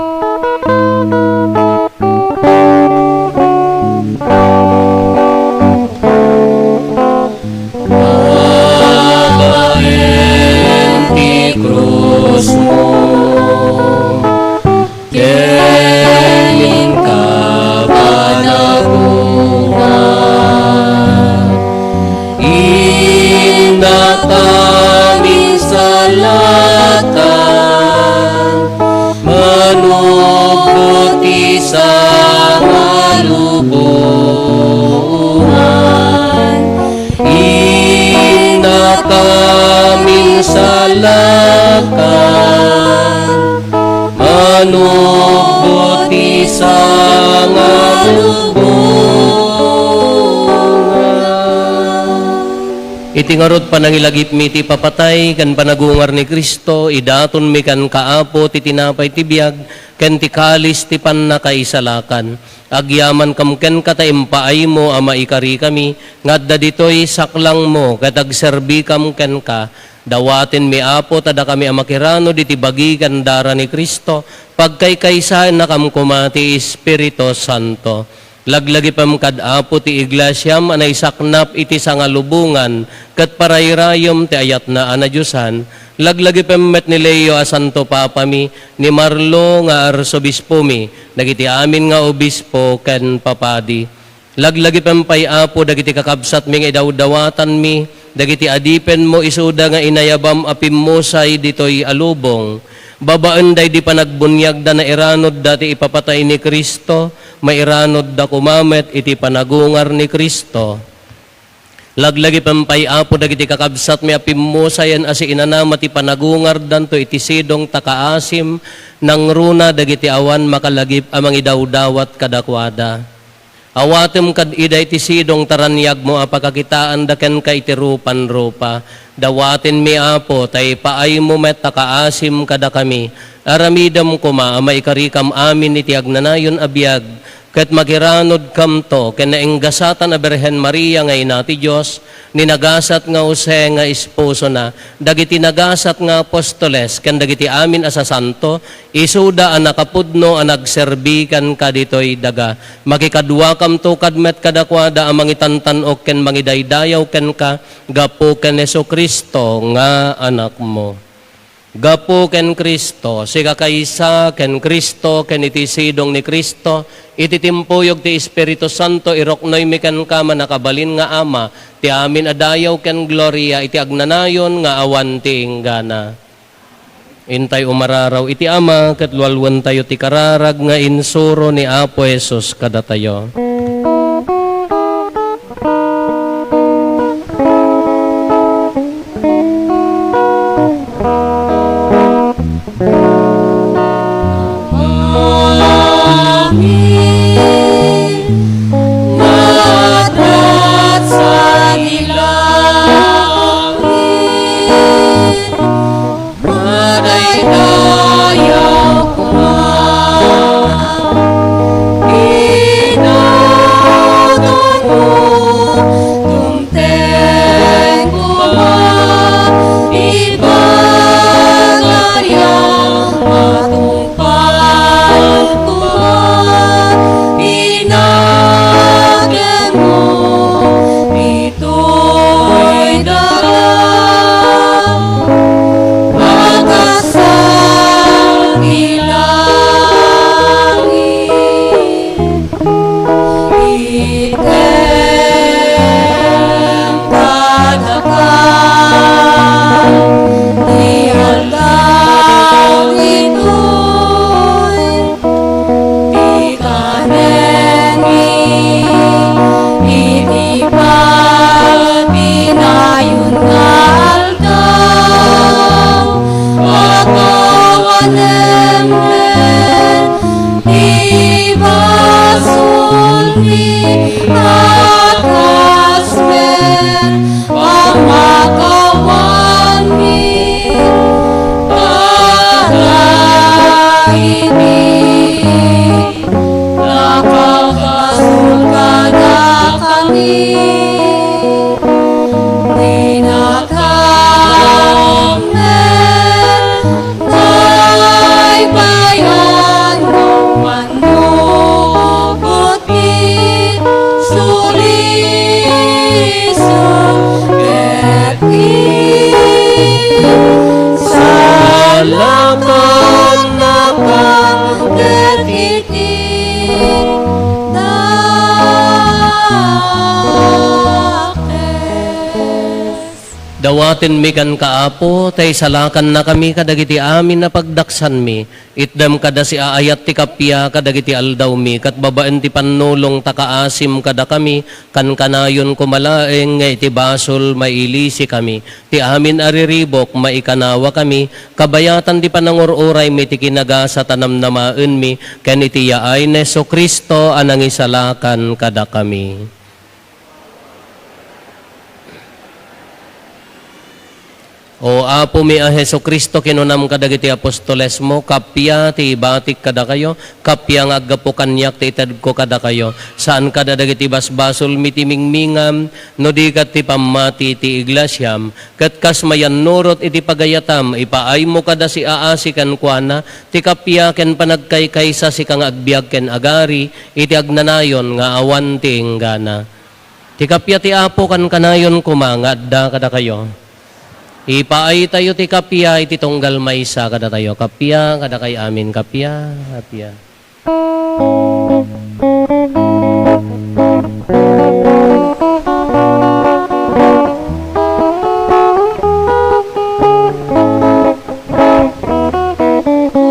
Babaen ti krusmo ken inkabadaguna, innak a minsalakan, mano Manubot ti sangalubongan. Iti ngarud panangilagipmi ti ipapatay ken panagungar ni Cristo, idatonmi kenka, Apo, ti tinapay ti biag ken ti kalis ti pannakaisalakan. Agyamankam kenka ta impaaymo a maikarikami nga adda ditoy saklangmo ket agserbikam kenka. Dawatenmi, Apo, ta dakami a makiranod iti bagi ken dara ni Cristo, pagkaykaysaennakam koma ti Espiritu Santo. Laglagipem kad, Apo, ti iglesiam a naisaknap iti sangalubongan ket parayrayem ti ayatna a nadiosan. Laglagipem met ni Leo a Santo Papami, ni Marlo nga Arsobispomi, dagiti amin nga obispo ken papadi. Laglagipem pay, Apo, dagiti kakabsatmi nga idawdawatanmi, dagiti adipenmo isuda nga inayabam a pimmusay ditoy a lubong. Babaen daydi panagbuniagda, nairanodda ti ipapatay ni Cristo, mairanodda koma met iti panagungar ni Cristo. Laglagipem pay, Apo, dagiti kakabsatmi a pimmusayen a siinanama ti panagungardanto iti sidong ta kaasim, nangruna dagiti awan makalagip a mangidawdawat kadakuada. Awatem kad ida iti sidong ta raniagmo a pakakitaanda kenka iti rupan-rupa. Dawatenmi, Apo, ta ipaaymo met ta kaasim kadakami. Aramidem koma a maikarikam amin iti agnanayon a biag, ket makiranodkamto ken nainggasatan a Birhen Maria nga ina ti Dios, ni nagasat nga Jose nga esposona, dagiti nagasat nga apostoles, ken dagiti amin a sasanto, isuda a nakapudno a nagserbi kenka ditoy daga. Makikaduakamto kad met kadakuada a mangitantan-ok ken mangidaydayaw kenka gapu ken Jesu-Cristo nga Anakmo. Gapu ken Cristo, sikakaysa ken Cristo, ken iti sidong ni Cristo, iti timpuyog ti Espiritu Santo, iruknoymi kenka, mannakabalin nga Ama, ti amin a dayaw ken gloria iti agnanayon nga awan ti inggana. Intay umararaw iti Ama, ket lualuentayo ti kararag nga insuro ni Apo Jesus kadatayo. Awatenmi kenka, Apo, ta isalakannakami kadagiti amin a pagdaksanmi. Itdem kada siaayat ti kappia kadagiti aldawmi, ket babaen ti pannulong ta kaasim kadakami, kankanayon koma laeng nga iti basol mailisikami. Ti amin a riribuk, maikanawakami, kabayatan ti panangur-uraymi ti kinagasat a namnamaenmi, ken iti yaay ni Jesu-Cristo a nangisalakan kadakami. O Apomi a Jesu-Cristo, kinunam kadagiti apostolesmo, kappia ti ibatik kadakayo, kappia nga aggapu kaniak ti itedko kadakayo. Saan kada dagiti basbasolmi ti mingmingam, no di ket ti pammati ti iglesiam. Ket kas mayannurot iti pagayatam, ipaaymo kada siaasi kenkuana, ti kappia ken panagkaykaysa sika nga agbiag ken agari, iti agnanayon nga awan ti inggana. Ti kappia ti Apo kankanayon koma nga adda kadakayo. Ipaaytayo ti kappia iti tunggal maysa kadatayo. Kappia, kadakay amin, kappia, kappia.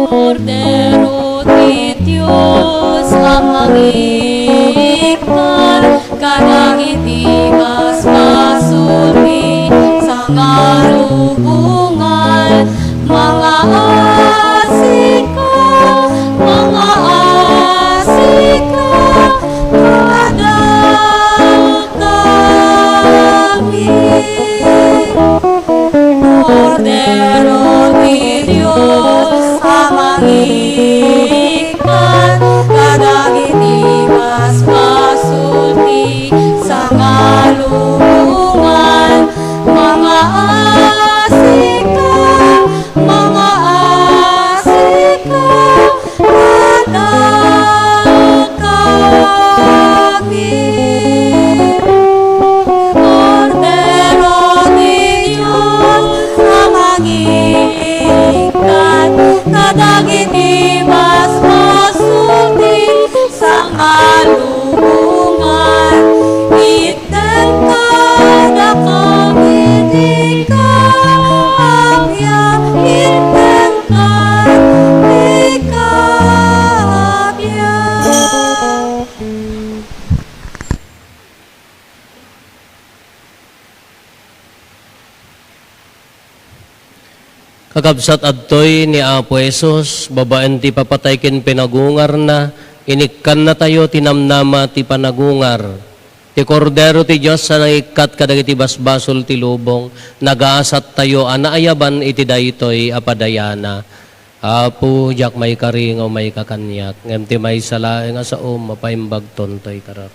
Kordero ti Dios a mangikkan kadagiti basbasolmi, sangalubongan, mangaasika, mangaasika kadakami. Kordero ti Dios a mangikkan kadagiti basbasolmi, sangalubongan, mangaasika, mangaasika kadakami. Kordero ti Dios a mangikkan kadagiti basbasolmi, sangalubongan, itdem kadakami ti kappia, itdem kadakami ti kappia. Kakabsat, adtoy ni Apo Jesus, babaen ti ipapatay ken pinagungarna, inikkannatayo ti namnama ti panagungar. Ti Kordero ti Dios a nangikkat kadagiti basbasol ti lubong, nagasattayo a naayaban iti daytoy a padayana. Apo, diak maikari nga umayka kaniak, ngem ti maysa laeng a saom, mapaimbagton toy kararag.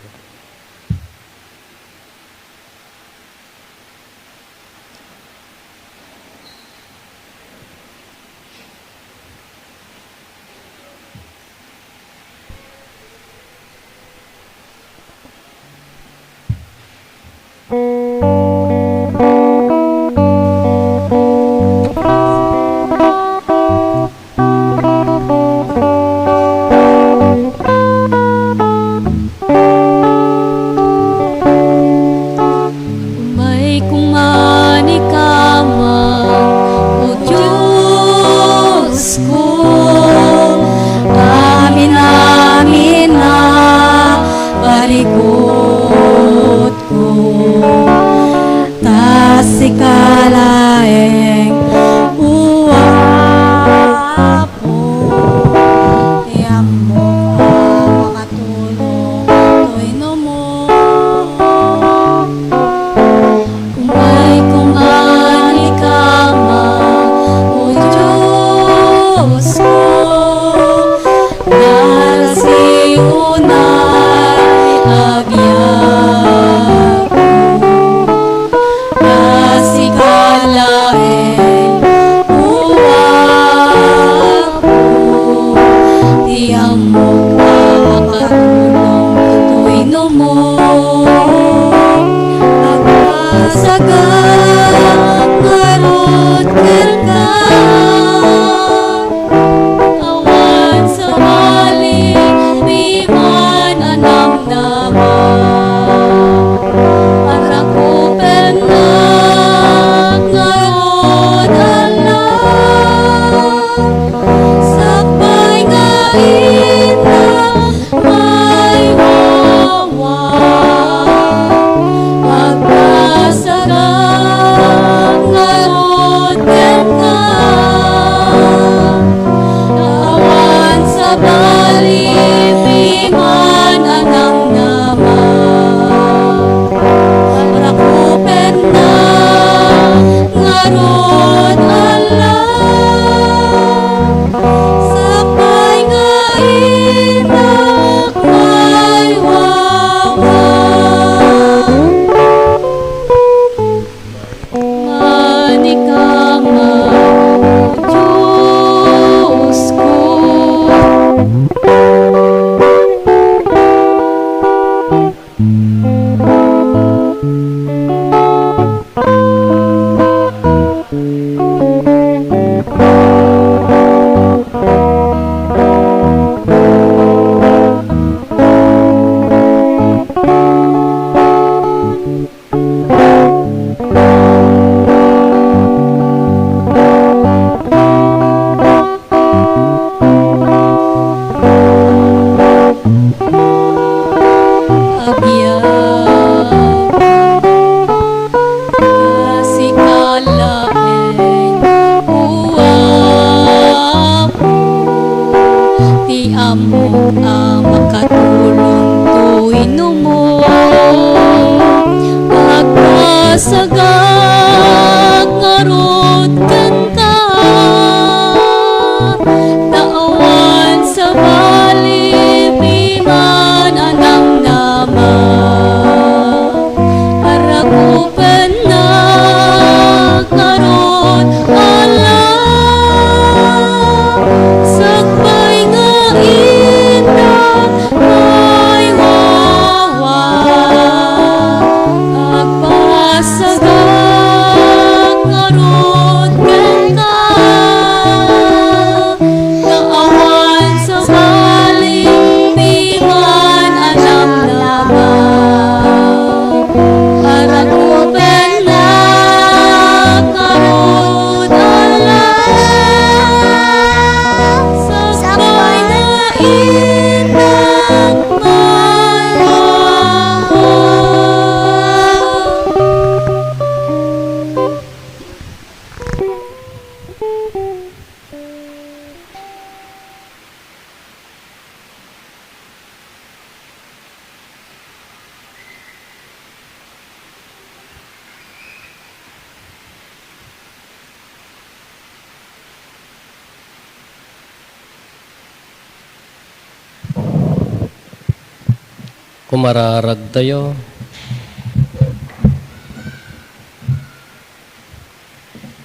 Mararagtayo.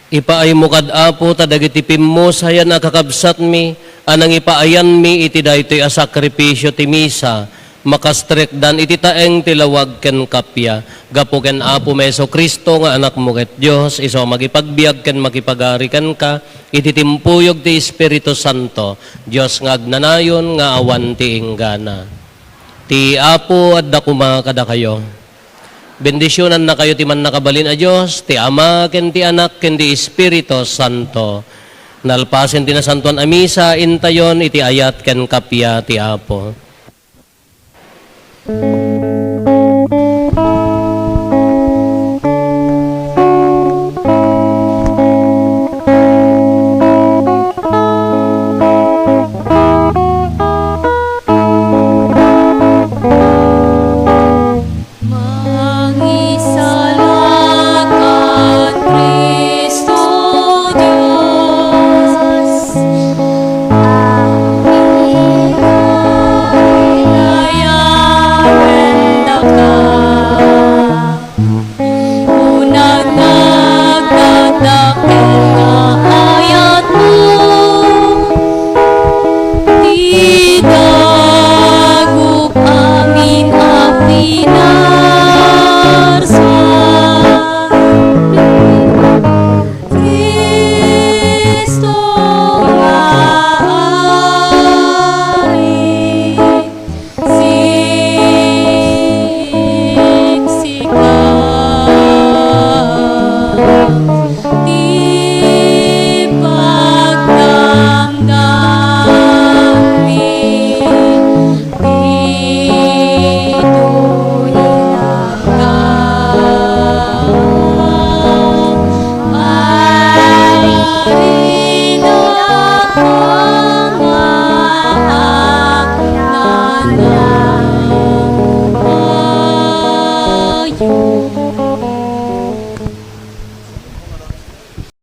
Ipaaymo kad, Apo, ta dagiti pimmusayan a kakabsatmi a nangipaayanmi iti daytoy a sakrifisio ti misa, makastrekdan iti taeng ti lawag ken kappia. Gapu ken Apomi Jesu-Cristo nga Anakmo ket Dios, isu a makipagbiag ken makipagari kenka iti timpuyog ti Espiritu Santo, Dios nga agnanayon nga awan ti inggana. Ti Apo adda koma kadakayo. Bendisionannakayo ti Mannakabalin a Dios, ti Ama, ken ti Anak, ken ti Espiritu Santo. Nalpasen ti Nasantoan a Misa, intayon iti ayat ken kappia ti Apo.